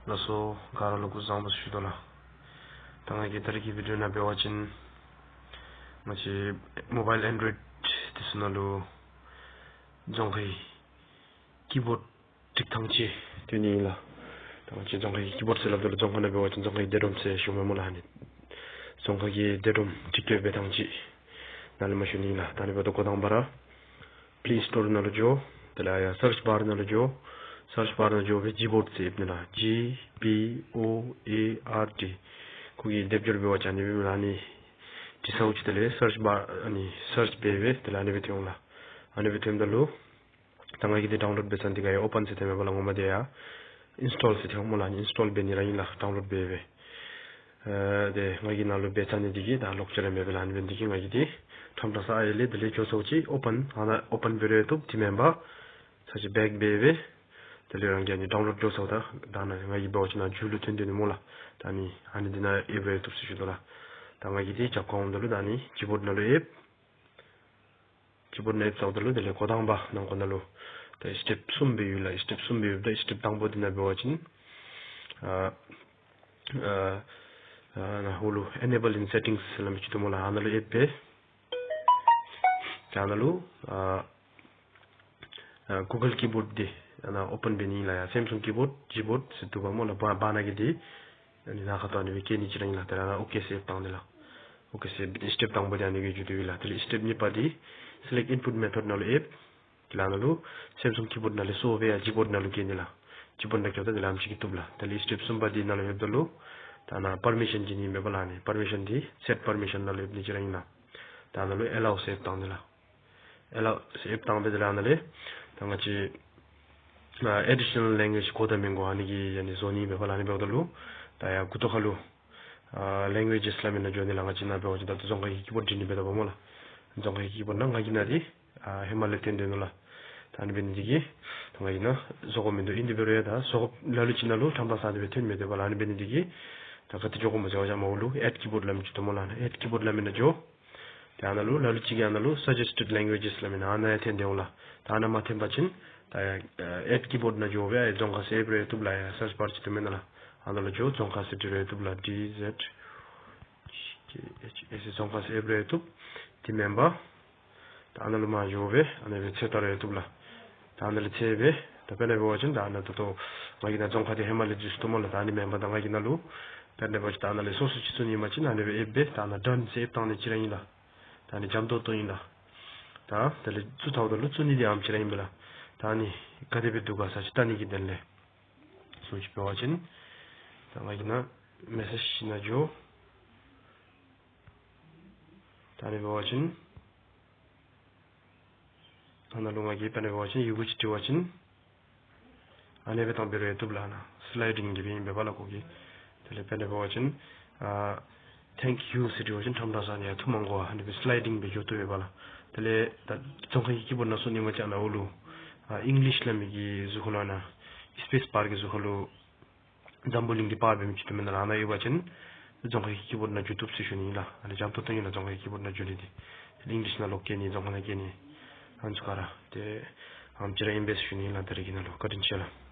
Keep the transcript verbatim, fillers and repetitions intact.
ལགས་སོ། ག་ར་ལུ་སྐུ་གཟུགས་བཟང་པོ་ཟེར་ཞུ་དོ་ལགས། ད་ང་གིས་ད་རིས་ཀྱི་བི་ཌིའོ་ནང་འབད་བ་ཅིན་ང་བཅས་མོ་བཱའིལ་ཨེན་ཌོ་རོའིཌ་འདི་ཚུ་ནང་ལུ་རྫོང་ཁའི་ཀི་བོཌ་སྒྲིག་ཐངས་ཅིག་སྟོན་ནི་ཨིན་ལགས། ད་ང་བཅས་རྫོང་ཁའི་ཀི་བོཌ་ཟེར་སླབ་ད་ལུ་རྫོང་ཁ་ནང་འབད་བ་ཅིན་རྫོང་ཁའི་ཌེ་ཌོམ་ཟེར་ཞུཝ་མས་སྨོ་ལགས། ཨ་ནི་རྫོང་ཁ་གི་ཌེ་ཌོམ་སྒྲིག་སྟེ་འབད་ཐངས་ཅིག་ནཱ་ལས་མར་ཞུ་ནི་ཨིན་ལགས། ད་ཨ་ནི་འབདཝ་ད་འགོ་དང་པ་ར་པི་ལེ་སི་ཊོར་ནང་ལུ་འགྱོ། དེ་ལས་ཡར་སརཆ་བཱར་ནང་ལུ་འགྱོ། སརཆ་བཱར་ནང་འགྱོ་སྦེ་ཇི་བོཌ་ཟེར་ཨེབ་ནི་ལགས། ཇི་བི་ཨོ་ཨེ་ཨར་ཌི། ཁོ་གི་སྡེབ་སྦྱོར་འབད་བ་ཅིན་ཨ་ནི་སྦེ་ཨ་ནི་འབྲི་ས་འོང་ཅི། དེ་ལས་སརཆ་བཱར་ཨ་ནི་སརཆ་འབད་སྦེ་དེ་ལས་ཨ་ནི་སྦེ་ཐོན་འོང་ལགས། ཨ་ནི་སྦེ་ཐོནམ་ད་ལུ་ད་ང་གིས་འདི་ཌའུན་ལོཌ་འབད་ཚར་ནི་འདི་ག་ཡང་ཨོ་པཱན་ཟེར་སྟོནམ་མས་སྦ་ལགས། ངོ་མ་འདི་ཡང་ཨིནསི་ཊོལ་ཟེར་སྟོནམ་སྨོ་ལགས། ཨ་ནི་ཨིནསི་ཊོལ་འབད་ནི་ར་ཨིན་ལགས། ཌའུན་ལོཌ་འབད་སྦེ། ཨ་དེ་ང་གིས་ནཱ་ལུ་འབད་ཚར་ནི་འདི་གིས་ད་ལོག་ཅི་ར་མེད་པས་ལགས། ཨ་ནི་འབད་ནི་འདི་གིས་ང་གིས་འདི་ཁྲམ་ཊ་ས་ཨའི་ལས་དེ་ལས་འགྱོ་ཚརཝ་ཅིག་ཨོ་པཱན་ཨ་ནཱ་ཨོ་པཱན་འབད་རུང་བཏུབ། དེ་མེན་པར་ཚར་ཅིག་བེཀ་འབད་སྦེ་དེ་ལས་རང་གིས་ཨ་ནི་ཌའུན་ལོཌ་འགྱོ་ཚརཝ་ད་ད་ནཱ་ང་གིས་འབད་བ་ཅིན་ནཱ་མཇུག་ལུ་ཐོན་དོ་ནི་སྨོ་ལགས། ད་ཨ་ནི་ཨ་ནི་འདི་ནང་ཨེབ་རུང་བཏུབ་ཟེར་ཞུ་དོ་ལགས། ད་ང་གིས་འདི་རྒྱབ་ཁར་འོངམ་ད་ལུ་ད་ཨ་ནི་ཇི་བོཌ་ནང་ལུ་ཨེབ། ཇི་བོཌ་ནང་ཨེབ་ཚརཝ་ད་ལུ་དེ་ལས་འགོ་དང་པ་ནང་འཁོད་ནང་ལུ་ད་སི་ཊེབ་གསུམ་སྦེ་ཡོད་ལགས། སི་ཊེབ་གསུམ་སྦེ་ཡོདཔ་ད་སི་ཊེབ་དང་པོ་འདི་ནང་འབད་བ་ཅིན་ཨ་ཨ་ནཱ་འོག་ལུ་ཨེ་ནེ་བཱལ་ཨིན་སེ་ཊིང་ཟེར་སླབ་མི་ཅིག་འདུག་སྨོ་ལགས། ཨ་ནཱ་ལུ་ཨེབ་སྦེ། ད་ཨ་ནཱ་ལུ་ཨ་ཨ་གུ་གཱལ་ཀི་བོཌ་འདི་ཨ་ནཱ་ཨོ་པཱན་འབད་ནི་ཨིན་ལགས། ཡར་སེམ་སུང་ཀི་བོཌ་ཇི་བོཌ་ཟེར་འདུག་པ་སྨོ་ལགས། བར་བར་ན་གི་འདི་ཨ་ནི་ནང་ཁ་ཐོག་ཨ་ནི་སྦེ་བཀལ་ནི་ཅིག་ར་ཨིན་ལགས། ད་ཨ་ནཱ་ཨོ་ཀེ་ཟེར་ཨེབ་བཏང་ནི་ལགས། ཨོ་ཀེ་ཟེར་ཨེབ། སི་ཊེབ་དང་པོ་འདི་ཨ་ནི་སྦེ་མཇུག་བསྡུ་ཡི་ལགས། དེ་ལས་སི་ཊེབ་གཉིས་པ་འདི་སི་ལེཀཊ་ཨིན་པུཊ་མེ་ཐོཌ་ནང་ལུ་ཨེབ། དེ་ལས་ཨ་ནཱ་ལུ་སེམ་སུང་ཀི་བོཌ་ནང་ལས་སོར་སྦེ་ཡར་ཇི་བོཌ་ནང་ལུ་བཀལ་ནི་ལགས། ཇི་བོཌ་ནང་བཀལཝ་ད་དེ་ལས་ཨ་ནེམ་ཅིག་གིས་བཏུབ་ལགས། དེ་ལས་སི་ཊེབ་གསུམ་པ་འདི་ནང་ལུ་ལྷོདཔ་ད་ལུ་ད་ཨ་ནཱ་པར་མི་ཤཱན་བྱིན་ནི་མས་སྦ་ལགས། ཨ་ནི་པར་མི་ཤཱན་འདི་སེཊ་པར་མི་ཤཱན་ནང་ལུ་ཨེབ་ནི་ཅིག་ར་ཨིན་ལགས། ད་ཨ་ནཱ་ལུ་ཨེ་ལའོ་ཟེར་ཨེབ་བཏང་ནི་ལགས། ཨེ་ལའོ་ཟེར་ཨེབ་བཏང་སྦེ་དེ་ལས་ཨ་ནཱ་ལས་ད་ང་བཅས་ཨ་ཨེ་ཌི་ཤ་ནཱལ་ལེང་གུ་ཨེཇ་དགོ་དང་མི་དགོ་ཨ་ནི་གི་ཨ་ནི་བཟོ་ནི་མས་སྦ་ལགས། ཨ་ནི་འབདཝ་ད་ལུ་ད་ཡར་མགུ་ཏོ་ཁ་ལུ་ཨ་ལེང་གུ་ཨེཇེསི་སླབ་མི་ནང་འགྱོ་ནི་ལགས། ང་བཅས་ནཱ་འབད་བ་ཅིན་ད་ལྟོ་རྫོང་ཁ་གི་ཀི་བོཌ་འབྲི་ནི་འབདཝ་ད་སྦ་སྨོ་ལགས། རྫོང་ཁ་གི་ཀི་བོཌ་ནང་ང་གིས་ནཱ་འདི་ཨ་ཧེ་མ་ལས་སྟོན་སྡོད་ནུག་ལགས། ད་ཨ་ནི་འབད་ནི་འདི་གིས་ད་ང་གིས་ནཱ་བཟོ་དགོཔ་མིན་འདུག། ཨིན་དེ་འབད་རུང་ཡང་ད་བཟོ་དགོཔ་ལ་ལུ་ཅིག་ནང་ལུ་ཁྲམ་ཊ་ས་ཨ་ནི་སྦེ་ཐོན་མི་འདུག་སྦ་ལགས། ཨ་ནི་འབད་ནི་འདི་གིས་ད་ག་ཏེ་འགྱོ་དགོཔ་སྨོ་ཟེར་བ་ཅིན་ཨ་མར་འོག་ལུ་ཨེཌ་ཀི་བོཌ་སླབ་མི་ཅིག་འདུག་སྨོ་ལགས། ཨེཌ་ཀི་བོཌ་སླབ་མི་ནང་འགྱོ། ཏེ་ཨ་ནཱ་ལུ་ལ་ལུ་ཅིག་གིས་ཨ་ནཱ་ལུ་སཱ་ཇེསི་ཊེཌ་ལེང་གུ་ཨེཇེསི་སླབ་མི་ནང་ཨ་ནཱ་ཡང་ཐོན་ཏེ་འོང་ལགས། ད་ཨ་ནཱ་མ་ཐོན་པ་ཅིན་ད་ཨེཌ་ཀི་བོཌ་ནང་འགྱོ་སྦེ་རྫོང་ཁ་ཟེར་ཨེབ་རུང་ཡང་བཏུབ་ལགས། ཡར་སརཆ་བཱར་ཅིག་འདུག་མེན་ན་ལགས། ཨ་ནཱ་ལུ་འགྱོ་རྫོང་ཁ་ཟེར་འབྲི་རུང་ཡང་བཏུབ་ལགས། ཌི་ཟེཌ་ཀེ་ཨེཆ་ཨེ་ཟེར་རྫོང་ཁ་ཟེར་ཨེབ་རུང་ཡང་བཏུབ། དེ་མེན་པར་ད་ཨ་ནཱ་ལུ་མར་འགྱོ་སྦེ་ཨ་ནི་སྦེ་འཚོལ་བལྟ་རུང་ཡང་བཏུབ་ལགས། ད་ཨ་ནཱ་ལས་འཚོལ་སྦེ་ད་དཔེར་ན་འབད་བ་ཅིན་ད་ཨ་ནཱ་ད་ལྟོ་ང་གིས་ནཱ་རྫོང་ཁ་འདི་ཧེ་མ་ལས་འཛུལ་སོ་ནུག་སྨོ་ལགས། ད་ཨ་ནི་མེན་པར་ད་ང་གིས་ནཱ་ལུ་དཔེར་ན་འབད་བ་ཅིན་ད་ཨ་ནཱ་ལས་སོ་སོ་ཅིག་བཙུགས་ནི་ཨིན་པ་ཅིན་ཨ་ནི་སྦེ་ཨེབ་སྦེ་ད་ཨ་ནཱ་ཌན་ཟེར་ཨེབ་བཏང་ནི་ཅིག་ར་ཨིན་ལགས། ད་ཨ་ནི་འཇམ་ཏོང་ཏོ་ཨིན་ལགས། ད་དེ་ལས་བཙུགས་ཚརཝ་ད་ལུ་བཙུགས་ནི་འདི་ཨ་ནེམ་ཅིག་ར་ཨིན་པས་ལགས། ད་ཨ་ནི་ག་དེ་སྦེ་འདུག་ག་ས་ཅིག་བལྟ་ནི་གི་དོན་ལས་སོ་ཅིག་འབད་བ་ཅིན་ད་ང་གིས་ནཱ་མེ་སེཇ་ནང་འགྱོ། ད་ཨ་ནི་འབད་བ་ཅིན་ཨ་ནཱ་ལུ་ང་གིས་དཔེར་ན་འབད་བ་ཅིན་ཡི་གུ་ཅིག་བྲི་བ་ཅིན་ཨ་ནི་སྦེ་བཏང་འབད་རུང་ཡང་བཏུབ་ལགས། ཨ་ནཱ་སི་ལའི་ཌིང་གི་སྦེ་ཨིན་པས་སྦ་ལགས་ཁོ་གི། དེ་ལས་དཔེར་ན་འབད་བ་ཅིན་ཨ་ཐེངཀ་ཡུ་ཟེར་བྲི་བ་ཅིན་ཁྲམ་ཊ་ས་ནང་ཡར་འཐུ་མ་དགོ། ཨ་ནི་སྦེ་སི་ལའི་ཌིང་སྦེ་འགྱོ་བཏུབ་པས་སྦ་ལགས། དེ་ལས་ད་རྫོང་ཁ་གི་ཀི་བོཌ་ནང་སོང་ནི་ཨིན་པ་ཅིན་ཨ་ནཱ་འོག་ལུ་ཨ་ཨིང་ལིཤ་སླབ་མི་གི་གཟུགས་ཁ་ལུ་ཨ་ནཱ་སི་པེསི་བཱར་གི་གཟུགས་ཁ་ལུ་འཛམ་བུ་གླིང་གི་པར་འབད་མི་ཅིག་འདུག་མེན་ན་ལགས། ཨ་ནཱ་ཡོད་པ་ཅིན་རྫོང་ཁ་གི་ཀི་བོཌ་ནང་འགྱོ་བཏུབ་ཟེར་ཞུ་ནི་ཨིན་ལགས། ཨ་ནི་འཇམ་ཏོང་ཏོ་ཨིན་ལགས་རྫོང་ཁ་གི་ཀི་བོཌ་ནང་འགྱོ་ནི་འདི། དེ་ལས་ཨིང་ལིཤ་ནང་ལོག་བཀལ་ནི་རྫོང་ཁ་ནང་བཀལ་ནི་ཨ་ནི་ཚུ་ག་ར་ཏེ་ཨ་ནེམ་ཅིག་ར་ཨིན་པས་ཟེར་ཞུ་ནི་ཨིན་ལགས། ད་རིས་ཀྱི་ནང་ལུ་བཀའ་དྲིན་ཆེ་ལགས།